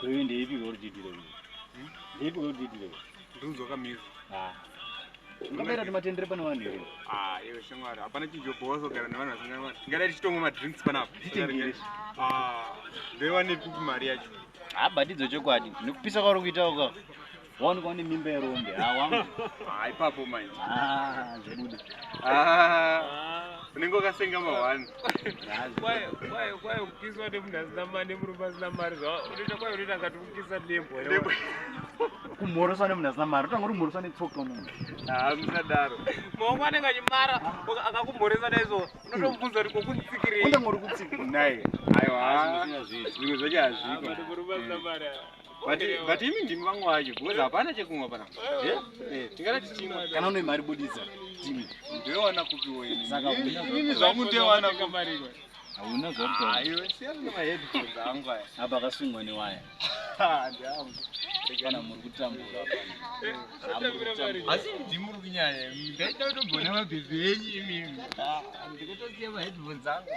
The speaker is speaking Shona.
Kwewe ndeipi kwauri kuitira iwe? Ndeipi kwauri kuitira iwe? Ndinzwa kamhizi. Ah. Ungabaira timatendere pane vanhu here? Ah, iwe shamwari, hapana chinhu kugara nevanhu vasingana mari. Tingadai tichitomwa madrinks panapa. Dzitengere. Ah, ndoiwanepi kupi mari yacho? Ah, but idzo chokwadi. Nekupisa kwauri kuita uka. Waonekwa une mimba yerombe. Ah, wangu. Ah, ipapo manje. Ah, zvibude. Ah, unenge wakasenga mahwani. Kwai kukiswa nemunhu asina mari, nemurume asina mari, unoita kwai unoita ngati kukisa nembwa. Nembwa. Kumhoroswa nemunhu asina mari. Utanga uri kumhoroswa netsoka munhu. Ah, musadaro. Maoko anenge achimara, akakumhoresa naizvo unotomubvunza kuti kokutsikirei. Utanga uri kutsika. Nai, aiwa. Ah, Zvimwe zvacho hazviko. Murume asina mari. But imi ndimi vamwe vacho, because hapana chekumwa panapa. Eh, eh, tingada tichimwa. Kana une mari budisa. Timi. Ndoiwana kupiwo ini. Saka Inini zvangu ndoiwana kupi. Hauna Ah, zvauri. iwe siyana nemaheadphones angu aya. Apa akasungwa newaya. Ah, ndeangu. Kana muri kutambura apa. Asi ndimi muri kunyanya, ndaida kutombona mabhebhi enyu imimi. Ah, ndikutosiya maheadphones angu.